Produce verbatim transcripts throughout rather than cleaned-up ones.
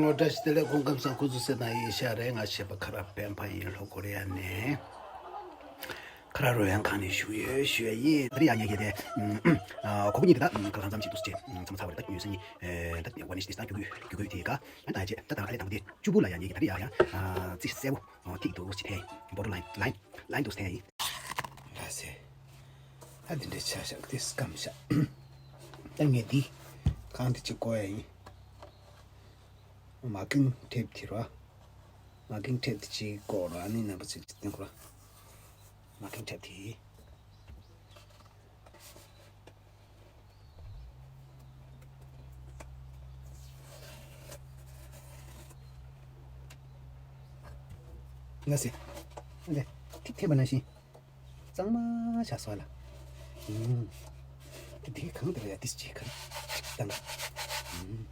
ངོ་བཀྲ་ཤིས་བདེ་ལེགས། སྐུ་ཁམས་བཟང་། སྐུ་གཟུགས་གསལ་ཐང་ཡིན་ཤག་རེད། ང་གཞས་པ་ཁ་རག་སྤེན་པ་ཡིན། ལྷོ་ཀོ་རི་ཡ་ནས། ཁ་རག་རོལ་དབྱངས་ཁང་ནས་ཞུ་ཡོད་ཞུ་ཡ་ཡིན། ད་རེས་ཡང་ཉེ་གི་དེ་ཨ་གོ་གི་ཉིད་དེ་ད་ཁ་ལག་ཚང་ཅིག་ཏུ་བྱས་ཚང་མ་ཚར་བ་རེད། ད་ཉུལ་ས་ནི་ད་ཝ་ནིཤ་དེ་ད་རྒྱུ་གུ་རྒྱུ་གུ་དེ་ག་ཨ་ད་ཅེ་ད་ད་ཨ་ལེ་དང་པོ་དེ་བཅུ་དགུ་ལ་ཡང་ཉེ་གི་ད་རེས་ཡང་ཡང་ཨ་རྩི་གསལ་པོ་ཐིག་ཏུ་ཅི་ཐེ་བོ་ཏོ་ལ་ཡིན་ལ་ཡིན་ལ་ཡིན་ཏུ་ཐེ་ཡིན། ལ་སེ། ད་འདི་འདྲ་ཆ་ཤག་དེ་སྐམ་ཤག་ད་ངས་འདི་གང་དེ་ཅིག་བཀོལ་ཡ་ཡིན། མ་ཀིང་ཊེབ་དེ་ར། མ་ཀིང་ཊེབ་དེ་ཅིག་བཀོལ་ར། ཨ་ནི་རྣམ་པ་ཚོས་ཅིག་སྟོན་གོ་ར། མ་ཀིང་ཊེབ་དེ། ལ་སེ། འདི་ཐིག་ཐེབས་པ་ནང་བཞིན། གཙང་མ་ཆགས་སོང་ལ། ཨུམ། དེ་དེ་གང་དེ་ལ་ཡ་ཏིས་ཅིག་ག་ཅིག་བཏང་། ཨུམ།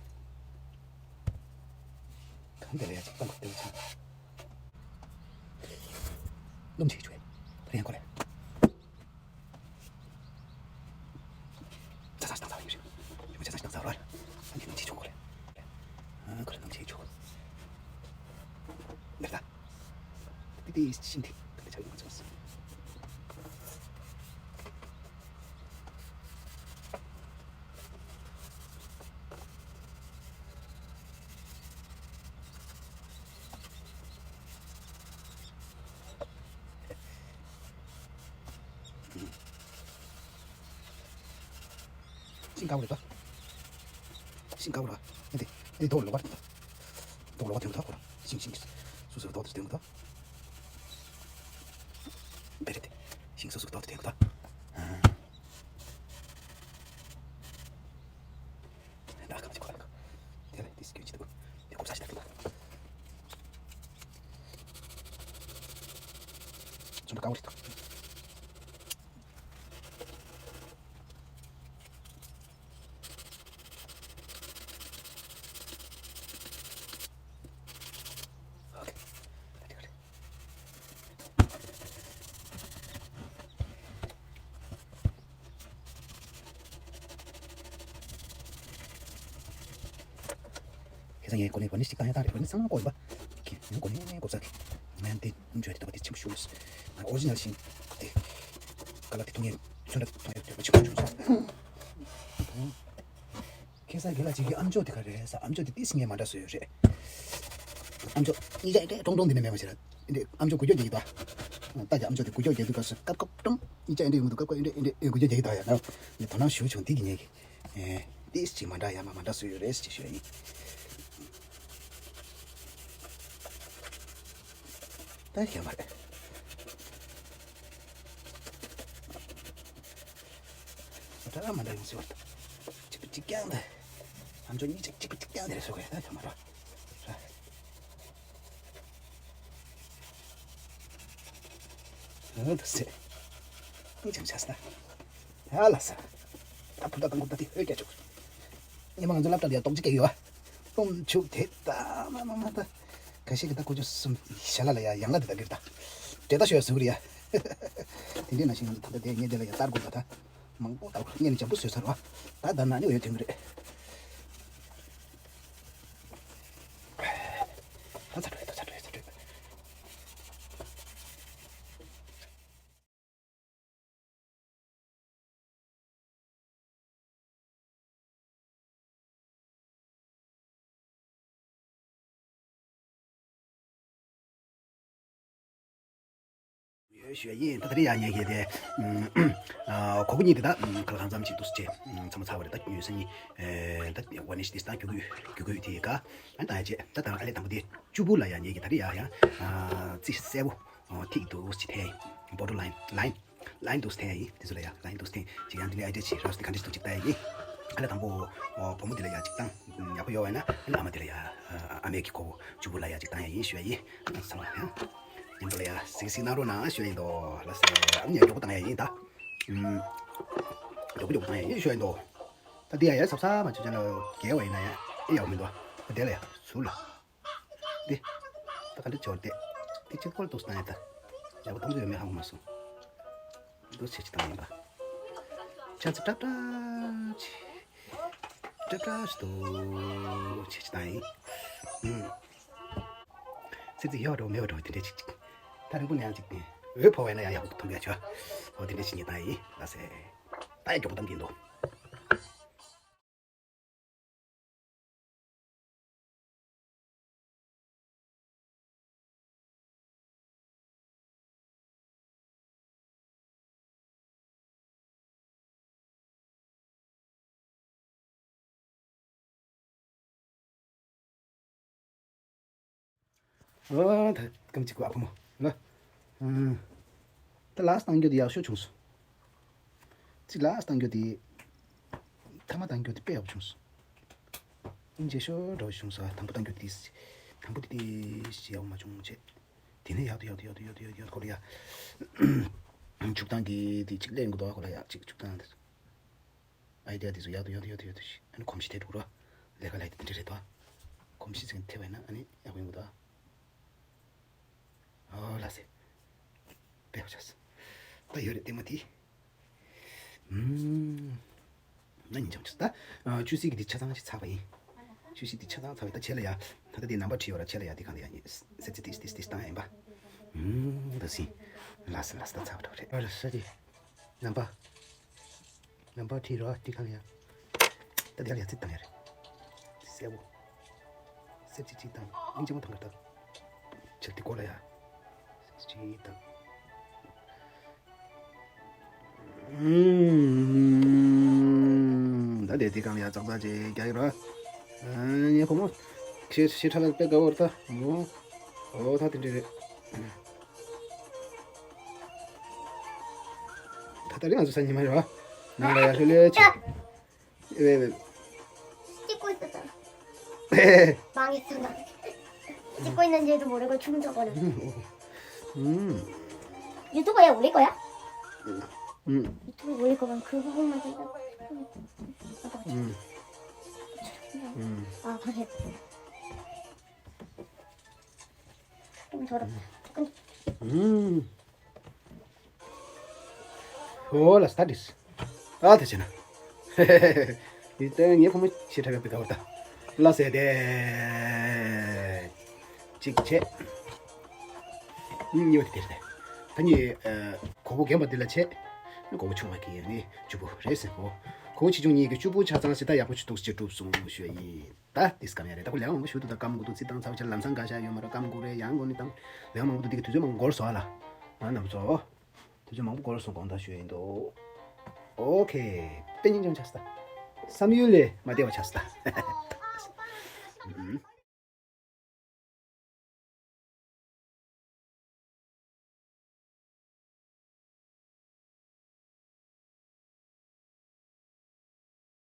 གང་དེ་ལ་ཡ་ཅིག་བཏང་དགོས་དེ་ཚོ། སྣུམ་ཅིག་བྱུགས། ད་རེས་ཡང་ཁོ་ལས། ཆ་ཚང་ཞིག་བཏང་ཚར་བ་ཡིན་རེད། ཆ་ཚང་ཞིག་བཏང་ཚར་བ་རེད། ཨ་ནི་སྣུམ་ཅིག་བྱུགས་ཁོ་ལས། ཨ་ཁོ་ལས་སྣུམ་ཅིག་བྱུགས། འདིར་ད། དེ་དེ་ཤིང་དེ་ག་འདྲ་ཆགས་ཡོད་མ་ཚོར། ཤིང་དཀར་པོ་རེད་ད། ཤིང་དཀར་པོ་ར། ཨེ་འདི་ཨེ་འདི་རྡོ་ལོག་པ་རེད་ད། རྡོ་ལོག་པ་དེ་འདུག་ད་ཁོ་ར། ཤིང་ཤིང་སོ་སོའི་རྡོ་དེ་དེ་འདུག་ད། བེ་རེད་དེ། ཤིང་སོ་སོའི་རྡོ་དེ་དེ་འདུག་ད། ད་ཁ་ཅིག་ཁོ་ར་ཁ། དེ་ལ་དེ་སྐྱོན་ཅི་འདུག་དེ་ཁོ་ས་ཞིག་ད་འདུག་ད། ཚོན་དཀར་པོ་རེད་ད། ཁ་སང་ངས་གོ་ནས་ཝ་ནིཤ་ཅིག་བཏང་ཡ་བཏང་རེད། ཝ་ནིཤ་ཚང་མ་བཀོག་ཡིན་པ། ཁྱེད་ངས་གོ་ནས་བཀོག་ཚར་གི། ངས་འདི་འཇོག་དེ་ལྟ་བ་དེ་ཆེན་པོ་ཞུ། ཨོ་རི་ཇི་ནལ་ཤིང་དེ་ཀ་ལ་དེ་མཐོང་ཡས་ཚོན་ཁྲ་མཐོང་ཡས་དེ་ཆེན་པོ་ཞུ་སོང་། ཁ་སང་རྒན་ལགས་ཅིག་གིས་ཨམ་ཅོག་དེ་ག་རེད་ཟེར། ཨམ་ཅོག་དེ་ཏིས་ངས་མ་འདྲ་བཟོས་ཡོད་རེད། ཨམ་ཅོག་གཉིས་ཆ་ཨེ་ཀྲོང་ཀྲོང་འདི་ནས་མེད་མ་བྱེད་ར། འདི་ཨམ་ཅོག་འགུལ་སྐྱོད་རྒྱག་གི་འདུག་ད་ཀྱང་ཨམ་ཅོག་དེ་འགུལ་སྐྱོད་རྒྱག་དུས་སྐབས་སུ་སྐབས་སྐབས་ཀྲོང་གཉིས་ཆ་ཨེ་འདྲ་ཡོང་གི་འདུག་སྐབས་སྐབས་ཨེ་འདྲ་ཨེ་འདྲ་ཨེ་འགུལ་སྐྱོད་རྒྱག་གི་འདུག་ཡ། ང་ངས་དོ་སྣང་ཞུ་བྱུང་། འདི་གི་ངས་ཀྱི་ཨེ་ཏིས་ཅིག་མ་འདྲ་ཡ་མ་མ་འདྲ་བཟོས་ཡོད་རེད་ཅེས་ཞུ་ཡ་ཡིན། ད་ཡ་མ་རེད། འདྲ་མ་འདྲ་ཡོང་སྲིད་པ། གཅིག་པ་གཅིག་རྐྱང་དེ། ཨམ་ཅོག་གཉིས་ཆ་གཅིག་པ་གཅིག་རྐྱང་དེ་རེད་བཟོ་དགོས། ད་ཡ་མ་རེད། ཨ་ད་སེ། ཨང་ཅང་ཆ་ས་ད། ཡ་ལ་ས། ད་ཕུ་ད་གང་གོ་ད་དེ་ཨོ་ཀྱ་ཆུག་ཉི་མ་ང་ཚོ་སློབ་གྲྭ་ལ་ཡ་རྡོག་གཅིག་སྐྱེས་ཡོད་ཨ། ཨུམ་ཆུག་དེ་ད་མ་མ་མ་ད། ཁ་ཤས་ཀྱི་ད་ཁོ་ཚོ་གསུམ་ཞལ་ལ་ལ་ཡ་ཡང་ལ་དེ་ད་གིར་ད། འབྲེལ་ད་ཤོད་ཟུག་རེད་ཡ། དེ་འདྲས་ན་ཤིང་ང་ཚོ་ད་ད་དེ་ངས་དེ་ལ་ཡ་ལྟར་དགོས་པ་ད། མང་པོ་ད་ངས་ནི་འཇམ་པོ་བཟོས་ཚར་བ། ད་ད་ན་ནི་འོས་ཐོན་གི་རེད། ད་ཚ་དྲོད་ད་ཚ་དྲོད་ཚ་དྲོད། ཡོད་ཞུ་ཡ་ཡིན། ད་ད་རེས་ཡ་ཉེ་གི་དེ་ཨ་གོ་གི་ཉིད་དེ་ད་ཁ་ལ་གང་འཚམ་ཅིག་ཏུ་ཅེ་ཚང་མ་ཚར་བ་རེད། ད་ཉུལ་ས་ཉིད་ད་ཝ་ནིཤ་དེ་ད་རྒྱུ་གུ་རྒྱུ་གུ་དེ་ག་ཨ་ད་ཅེ་ད་ད་ཨ་ལེ་དང་པོ་དེ་བཅུ་དགུ་ལ་ཡ་ཉེ་གི་ད་རེས་ཡ་ཡ་རྩི་གསལ་པོ། ཨོ་ཐིག་ཏུ་ཅི་ཐེ་ཡིན། བོ་ཌར་ལ་ཡིན་ལ་ཡིན་ལ་ཡིན་ཏུ་ཐེ་ཡིན། དེ་ཚོ་ལ་ཡ་ལ་ཡིན་ཏུ་ཐེ་ཅིག་ཡང་དེ་ལ་ཨའི་ཌི་ཆི་རོ་སི་ཏི་ག་འདྲ་ཞིག་ཏུ་ཅིག་ལྟ་ཡ་ཡིན། ཨ་ལ་དང་པོ་ཨོ་བུ་མོ་དེ་ལ་ཡ་ཅིག་བཏང་ཡག་པོ་ཡོད་བས་ན་ཨ་ལ་ཨ་མ་དེ་ལ་ཡ་ཨ་མའི་གི་ཁོ་བོ་བཅུ་དགུ་ལ་ཡ་ཅིག་བཏང་ཡ་ཡིན་ཞུ་ཡ་ཡིན། ཨ་ཚང་མ་ཡ་མཉམ་དུ་ལ་ཡ་གཟིགས་གཟིགས་གནང་རོགས་གནང་ཞུ་ཡ་ཡིན་དོ། ལ་སེ་ཨ་མ་ཡ་མགྱོགས་པོ་བཏང་ཡ་ཡིན་ད། ཨུམ། མགྱོགས་པོ་མགྱོགས་པོ་བཏང་ཡ་ཡིན་ཞུ་ཡ་ཡིན་དོ། ད་འདི་ཡ་ཡ་ཟབ་ས་མ་བྱུང་ཅན་ལ་རྒྱལ་བ་ཡིན་ན་ཡ་ཨེ་ཡག་མི་འདུག་ཨ་དེ་ལ་ཡ་ཟུར་ལ། འདི། ད་ག་འདྲ་བྱོར་ཏེ། འདི་གཅིག་པོར་འདུག་སྟངས་ཡ་ད། ཡག་པོ་གཏོང་རྒྱུ་ཡོད་མེད་ཧ་གོ་མ་སོང་། འདུག་བྱེད་ཅི་བཏང་ཡིན་པ། ཆ་ཚ་ཏྲག་ཏྲག་ཆེ། ཏྲག་ཏྲག་ཞིག་འདུག་བྱེད་ཅི་བཏང་ཡིན། ཚིག་ཚིག་ཡོད་འགྲོ་མེད་འགྲོ་དེ་འདྲས་ཅིག་ཅིག་ད་རིང་པོ་ནས་ཡང་ཅིག་འོད་ཕོ་བས་ན་ཡང་ཡག་པོ་མཐོང་གི་ཆོག་འོ་དེ་འདྲས་ཅིག་ཉིད་ད་ཡིན་ལ་སེ། ད་ཡང་མགྱོགས་པོ་གཏམ་གྱིན་འདུག་ཨོ་ད་སྐམ་གཅིག་གོ་ཨ་ཕོ་མོ་ལ། ད་ལགས་བཏང་རྒྱུ་དེ་ཡག་ཤོས་བྱུང་སོང་། ཚིག་ལགས་བཏང་རྒྱུ་དེ། ཐ་མ་བཏང་རྒྱུ་དེ་དཔེ་ཡག་པོ་བྱུང་སོང་། སྙིང་རྗེ་ཤོས་འདྲ་བོ་བྱུང་སོང་། དང་པོ་བཏང་རྒྱུ་དེ། དང་པོ་དེ་དེ་ཞེ་ཡག་པོ་མ་བྱུང་བྱས། དེ་ནས་ཡག་ཏུ་ཡག་ཏུ་ཡག་ཏུ་ཡག་ཏུ་ཡག་ཏུ་ཡག་ཏུ་ཁོ་ལ་ཡ། འཇུག་སྟངས་ཀྱི་དེ་གཅིག་ལེན་དགོས་འདུག་ཁོ་ལ་ཡ་གཅིག་འཇུག་སྟངས་དེ། ཨའི་ཌི་ཡ་དེ་ཚོ་ཡག་ཏུ་ཡག་ཏུ་ཡག་ཏུ་ཡག་ཏུ་ཞིག་ཨ་ནི་གོམས་གཤིས་དེ་འགྲོ་རོགས། ལས་ཀ་ལས་དེ་འདྲ་རེད་དོ། གོམས་གཤིས་ཟིན་ཐེབས་པ་ཡིན་ན་ཨ་ནི་ཡག་པོ་ཡོང་གི་འདུག་ཨོ་ལ་སེ། པེ་ཧོ་ཆགས། ད་ཡོད་རེད་ལྟད་མོ་དེ། ཨུམ། ན་ཉིན་ཅང་ཆགས་ད། ཆུ་སྲིན་གྱི་འདི་ཆ་ཚང་ཞིག་ཚར་བ་ཡིན། ཆུ་སྲིན་འདི་ཆ་ཚང་ཚར་བ་ཡིན་ད་བྱས་ལ་ཡ། ད་ལྟ་དེ་ནམ་པར་བྲིས་ཡོད་ར་བྱས་ལ་ཡ་དེ་གང་ལ་ཡ་ཡིན། སེ་ཚེ་ཏིས་ཏིས་ཏིས་བཏང་ཡ་ཡིན་པ། ཨུམ། ད་སྲིན། ལ་སེ་ལ་སེ་ད་ཚར་བ་འགྲོ་རེད། ཨ་ལ་སེ་དེ། ནམ་པ། ནམ་པ་བྲིས་རོགས་དེ་གང་ཡ། ད་དེ་ལ་ཡ་ཚིག་བཏང་ཡ་རེད། གསལ་བོ། གསལ་ཅིག་ཅིག་བཏང་། སྙིང་རྗེ་མོ་ཐང་ག་ད། ཆེར་དེ་གོ་ལ་ཡ། གསལ་ཅིག་བཏང་། ཨུམ། ད་དེ་དེ་གང་ཡ་ཙག་ཙག་ཅིག་རྒྱག་གི་རོགས། ཨ་ནི་ཁོ་མོ། ཁྱེད་ཁྱེད་ཁྲ་ལ་དཔེ་དགའ་བོར་ད། མོ། ཨོ་ད་དེ་འདྲ་རེད། ད་ད་རེས་ང་ཚོ་ས་ཉི་མ་རེད་བ། ནང་ལ་ཡར་ལྷོད་ལྷོད་བྱེད། ཨེ་ཝེ་ཝེ། སྐྱིད་པོ་ཡོད་ཙང་། མང་ངེ་ཚང་དང་། སྐྱིད་པོ་ཡིན་ན་འདྲེ་དུ་མོ་རེ་གོ་ཆུང་ཆོག་གོ་ལ། ཨུམ། ཡུ་ཐུབ་གོ་ཡ་འུ་ལེ་གོ་ཡ། ཨུམ། ཡུ་ཐུབ་འུ་ལེ་གོ་བ་ཁུ་ཁུ་ཁུ་མ་ཚང་ད། ཨུམ། ཨུམ། ཨ་ཁ་ཧེ། ཨུམ། ཨོ་ལ་སྟ་དིས། ཨ་ད་བྱས་ན། ཡིན་ཏེ་ངའི་ཕོ་མོ་ཞེ་དྲག་པའི་དགའ་བ་ད། ལ་ཟེར་ཏེ། གཅིག་བྱས། གཉིས་པ་དེ་དེར་ཏེ། ད་ནི་གོ་བོ་རྒན་པ་འདི་ལ་བྱས། གོ་བོ་ཆུང་བ་གི་ནི་བཅུ་པོ་རེད་ཟེར་གོ། གོ་བོ་ཆེ་ཆུང་གཉིས་ཀྱི་བཅུ་པོ་ཆ་ཚང་ཞེ་ད་ཡག་པོ་ཞིག་འདུག་ཅེས་གྲུབ་སོང་ཞུ་ཡིན། ད་དེ་སྐམ་ཡ་རེད། ད་ཁོ་ལས་མང་པོ་ཞུ་འདུག་ད་སྐམ་དགོས་འདུག་ཚིག་བཏང་ཚར་བ་ཆ་ལམ་སང་འགའ་ཤ་ཡོད་མ་རེད། སྐམ་དགོས་རེད། ཡང་དགོས་ནི་བཏང་། ལས་མང་པོ་འདུག་འདི་གི་དུས་ཚོད་མང་པོ་འགོར་སོང་ཨ་ལ། ང་རྣམ་ཚོ། དུས་ཚོད་མང་པོ་འགོར་སོང་དགོངས་དག་ཞུ་ཡ་ཡིན་འདུག་ཨོ་ཁེ། དཔེ་སྙིང་རྗེ་ཆགས་སོང་ད། བསམ་ཡུལ་ལས་མ་བདེ་བ་ཆགས་སོང་ད།